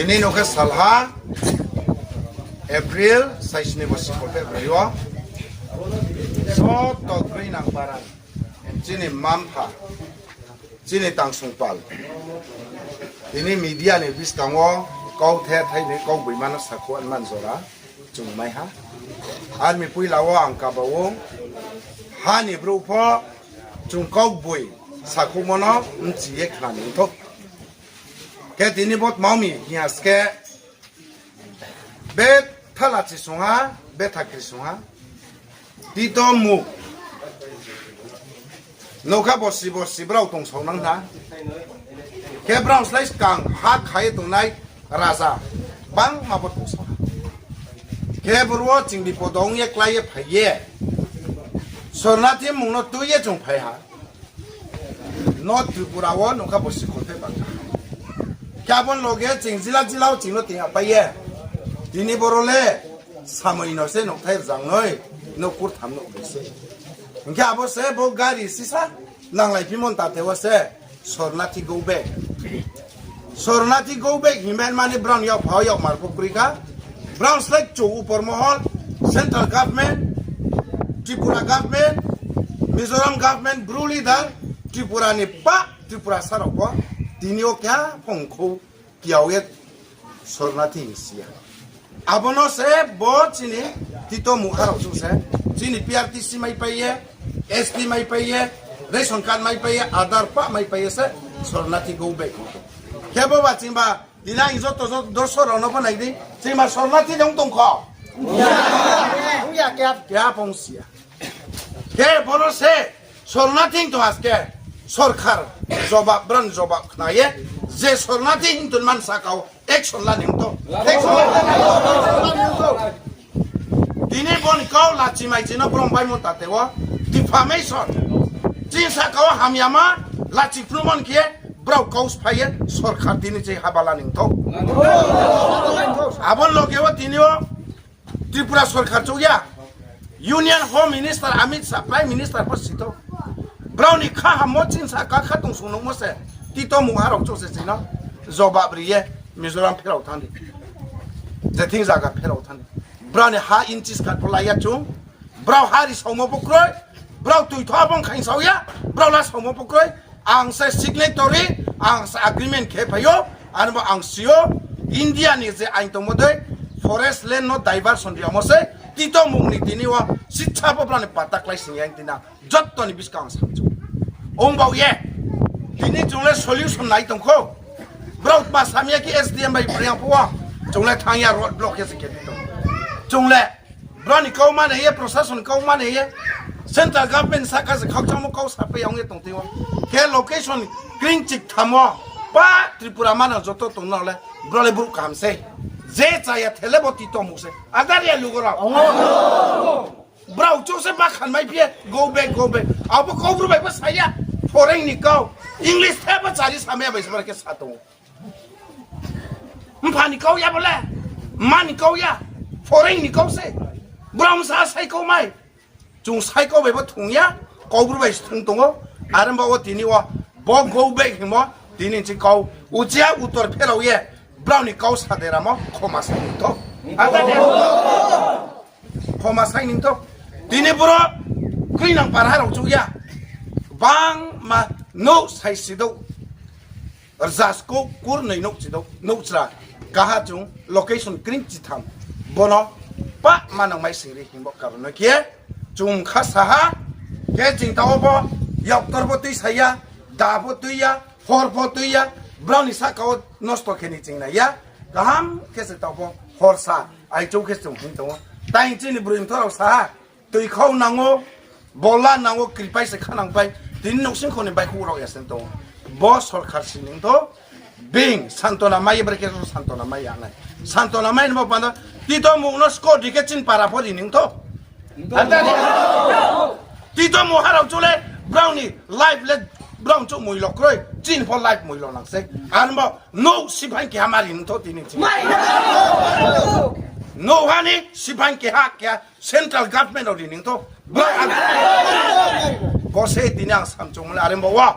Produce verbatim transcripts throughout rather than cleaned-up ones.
Tini no khe salha April saisni bo sikhol phe broi o. Joto kroi nang para, chini mampha, chini tangsong pal, tini media ni buskang wo kauthai thai ni kau boima no sakhouh man jora chung mai ha. Armi poila wo ang kaba ou, ha ni brouh pho chung kau boi sakhouhmo no mchi ye khna ni thou. Khe tini bo tma mi hing ya se khe, betha lachi sung ha, betha kri sung ha, tito mung nougkha borsi borsi brao tongsao nang ha. Khe brao slái skang ha kha ye tongnai raja bangma bo tongsao ha. Khe boro wo ching bipod ong ye klái ye phai ye, sornathi mung no tui ye chung phai ha. North Tripura wo nougkha borsi khol phe bang kha. Khe abo ni loge ching jila jila wo ching no tini apai ye, tini boro le samoi no se nouhthai rzangnoi, nouh kurtham nouh broi se. Hing khe abo se bo gari sisa nanglaiphi mon tate wo se sornathi go back. Sornathi go back hingmai mani brao ni yakpha wo yakmar pho kroi kha. Brao slái kchu upor mohol, central government, Tripura government, Mizoram government, bru leader, Tripura ni pa, Tripura sa rao pho tini yo keha phongkhou kiao ye sornathi hing si ya. Abo no se bo chini tito mungha rao chung se, chini P R T C maipai ye, S T maipai ye, ration card maipai ye, Aadhaar pa maipai ye se sornathi go back. Khe bo ba chingba tini ang joto joto dorso rao no pho nai di, chingba sornathi de ong tong kho? Keha pho ong si ya. Khe bo no se sornathi hing tong ha se khe, sorkar jobab, brao ni jobab khna ye, je sornathi hing tong man saka wo action la ni ong tong. Tini bo ni kau lachi mai ching no brao baimo tate wo, defamation. Ching saka wo hamyama lachi phnuhmo ni khe, brao kau sphai ye sorkar tini ching haba la ni ong tong. Abo ni loge wo tini yo Tripura sorkar chouh ya, Union Home Minister Amit Shah, Prime Minister pho si tong. Brao ni kha hammo ching saka kha tongsong nungmo se, tito mungha rao chouh se ching no jobab ri ye Mizoram pherao thanng di, je thing zaga pherao thanng di. Brao ni ha inches khat pho la ya chung. Brao ha ri saomo pho kroi, brao tuitho abong khaingsao ya, brao la saomo pho kroi. Ang se signatory, ang se agreement khe phai ou, arbo ang si ou, India ni je ain tongmo dei, forest land no diversion ri yamo se, tito mung ni tini wo sitsa pho brao ni pata klái sing ya tini na, joto ni buskang ang samchu. Ong bao ye, tini chung le solution nai tong kho. Brao tma sam ya khe S D M bai brang phuh wo, chung le thanng ya road block khe se khe tong. Chung le brao ni kau mane ye, prosason kau mane ye, central government saka se khakchangmo kau sapai ya ong ye tong thing ou. Khe location kring chiktham wo, pa Tripura manang joto tong nang le, brao le brouh kaham sei. Je chaya the le bo tito mung se. Adar ya lugo rao. Brao chouh se bakhan mai phi ye, go back, go back. Abo kau bru bai pho sa ya, foreign ni kau. English the bo chari samai ya bai se bar khe sa tong ou. Mpha ni kau ya bo le, mma ni kau ya, foreign ni kau se. Brao sa sai kau mai. Chung sai kau bai pho thung ya, kau bru bai se thung tong ou. Are ba wo tini wo, bo go back hingmo, tini ching kau, uchia utor pherao ye, brao ni kau sa deramo, khoma sai ni thou. Khoma sai ni thou. Tini boro, krinang para rao chouh ya. Bangma nouh sai si douh. Rza skou kurnoi nouh chra, nouh chra, kaha chung location kring chitham. Bono pa manang mai sing ri hingbo karon no khe, chung kha sa ha, khe ching taoh wo pho, yaktor pho tui sa ya, da pho tui ya, hor pho tui ya, brao ni sahka wo nosto khe ni ching nai ya, kaham khe se taoh pho, hor sa, aichou khe se chung hing tong ou. Tai chini broi mtho rao sa ha, tui khau nang ou, bola nang ou, kripai se kha nang pai, tini nouhsing kho ni baihkhouh rao ya se tong ou. Bo sorkar si ning thou, being santona mai ye, brekhe santona mai ya nai. Santona mai ni bo panda, tito mung no skodi khe chini para pho ri ning thou. Tito mungha rao chouh le, brao ni life le, brao chouh moilo kroi, chini pho life moilo nang sei. Arbo nouh siphaing keha ma ri ning thou tini ching. Nouhha ni siphaing keha keha central government rao ri ning thou. Bo se tini ang samchung mle arbo wo.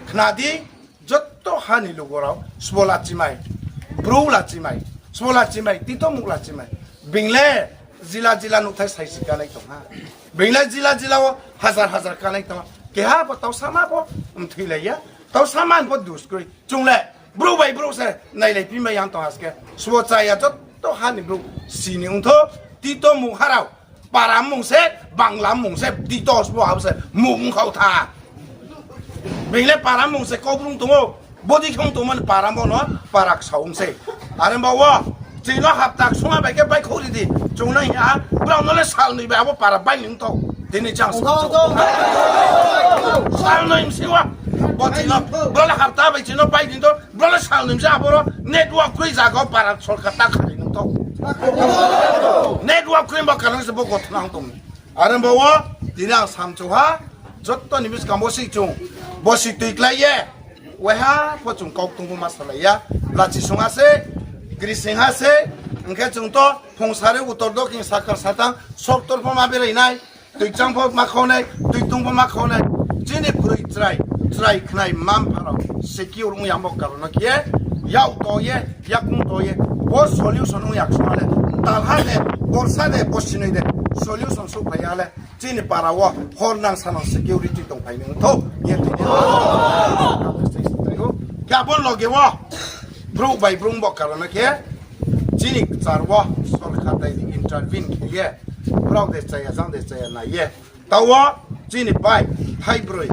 Khna di, joto ha ni lugo rao, sbo lachi mai. Bru lachimai, sbo lachimai, tito muh lachimai. Being le jila jila nouhthai saisi kanai tong ha. Being le jila jila wo hazar hazar kanai tong ha. Keha bo tau sama pho mthoilai ya. Tau sama pho dus kroi. Chung le brouh bai brouh se nailai phi mai yang tong ha se khe. Sbo chaya joto ha ni brouh si ni ong thou. Tito muh ha rao. Para mung se, Bangla mung se, tito sbo ha se muh ong khau tha. Being le para mung se Kaubru ong tong ou. Bodei khe ong tongmo ni para bo no para ksa ong sei. Are ba wo, chini no hapta ksungha bai khe baihkhouh ri di. Chung no hing ha, brao no le salnoi bai abo para bai ni ong thou. Tini chang salnoi bsing wo. Bo chini no, brao le hapta bai chini no bai ni thou. Brao le salnoi bsing abo ro network kroi zaga wo para sorkar ta khari nung thou. Network kroi ba karon se bo gothona ong tong. Are ba wo, tini ang samchu ha, joto ni buskang bo si chung, bo si tui klái ye, waiha pho chung kau tong pho ma salai ya, lachi sung ha se, grising ha se, hing khe chung to, phung sari utor dokin sakal satang, soktor pho ma berai nai, tuichang pho ma khau nai, tuitung pho ma khau nai, chini kroi chrai, chrai khnai mma-mpha rao secure ong ya bo karon no khe, yak to ye, yakung to ye, bo solution ong ya ksung ha le, talha de, borsa de, bosinoi de, solution souhphai ya le, chini para wo hor nang sa nang security tongphai ni ong thou, ye tini. Khe abo loge wo, brouh bai brouh bo karon no khe, chini kchar wo sorkar dai ni intervene khe ye, brao de chaya, jang de chaya nai ye. Tao wo chini bai, thai broi,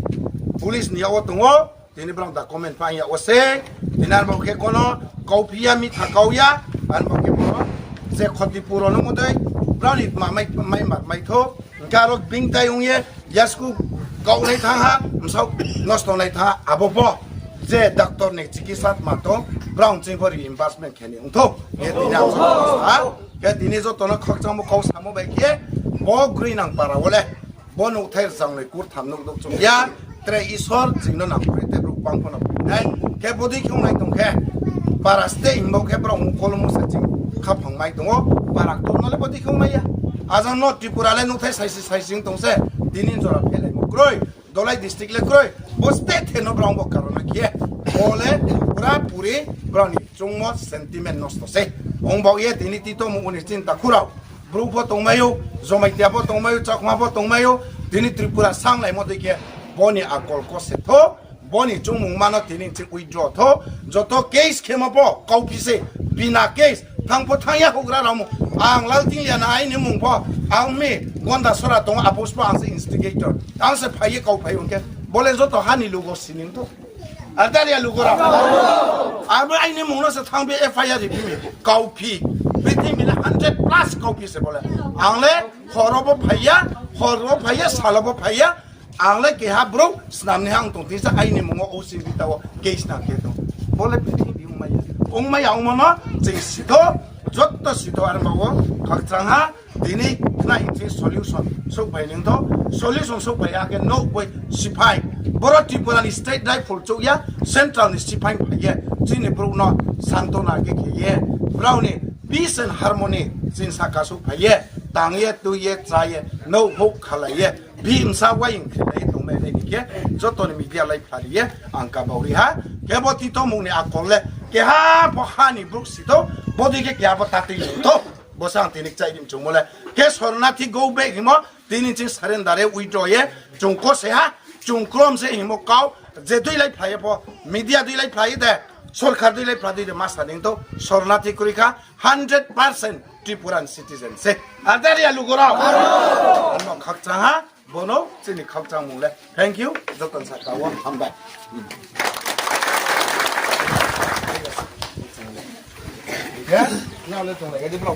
police ni yak wo tong ou, tini brao document pha yak wo se, tini arbo khe kono, kauphi ya, mitha kau ya, arbo khe kono, je khotipuro no mdei, brao ni tma mai, mai mar mai thou, hing khe aro bingtai ong ye, yasku kaunai thanng ha, bsaoh nosto nai thanng ha, abo pho, je doctor ni chikitsa tma tong, brao ching pho reimbursement khe ni ong thou, ye tini ang sa ha, khe tini joto no khakchangmo kau samo bai khe, bo Groinang para wo le, bo nouhthai rchangnoi kurtham nouh douh chung ya, tre Isor ching no nang khe te brouh bang pho no phai nai. Khe bodei khe ong nai tong khe, para state himba khe brao mukol mung se ching khaphang mai tong ou, para ktor no le bodei khe ong mai ya. Ajang no Tripura le nouhthai saisi saisi ong tong se, tini jora phelaimo kroi, Dhalai district le kroi, bo state the no brao bo karon no khe, bo le pura puri brao ni chungmo sentiment nosto se. Ong baoh ye tini tito muh ni chini takhu rao, Bru pho tongmai ou, Jamatia pho tongmai ou, Chakma pho tongmai ou, tini Tripura sanglaimo dei khe, bo ni akol ko se thou, bo ni chungmung ma no tini ching withdraw thou, joto case khemo pho kauphi se, bina case, thanng pho thanng ya houhgra rao mung, ang Laltinglia na aini mung pho, ang mi Gondasora tong, abo se pho ang se instigator, ang se phai ye kau phai ong khe, bo le joto ha ni lugo sining thou. Adaria lugo rao. Abo aini mung no se thanng bi F I R riphi mi. Kauphi. Prithibi le hundred plus kauphi se bo le. Ang le hor wo bo phai ya, hor wo phai ya, sal wo bo phai ya. Ang le keha brouh snam ni hang tong tisa aini mung wo O C bita wo case nang khe tong. Bo le prithibi ongmai ya. Ongmai ya ongmo no ching si thou, joto si thou arba wo khakchang ha. Tini khnai ching solution souhphai ni ong thou, solution souhphai ya khe nouh boi siphai. Boro Tripura ni state rifle chouh ya, central ni siphai phai ye, chini brouh no santona khe khe ye, brao ni peace and harmony chini saka souhphai ye, tang ye, tui ye, chá ye, nouh houh khalai ye, bihih bsa uaing khelai ye tongmai nai ni khe, joto ni media lai phlari ye, ang kabau ri ha, khe bo tito mung ni akol le, keha pho ha ni brouh si thou, bodei khe keha pho tatui ni thou. Bo se ang tini kchaih ri mchungmo le. Khe sornathi go back hingmo, tini ching surrender ye withdraw ye, chung kose ha, chung krom se hingmo kau, je dui lai phlai ye pho, media dui lai phlai ye de, sorkar dui lai phlai dei de, ma sa ning thou, sornathi kroi kha, hundred percent Tripura ni citizen se. Adaria lugo rao. Ano khakchang ha, bono chini khakchangmung le. Thank you, joto ni saka wo hambai. Khe, nrao le tonglai khe di brao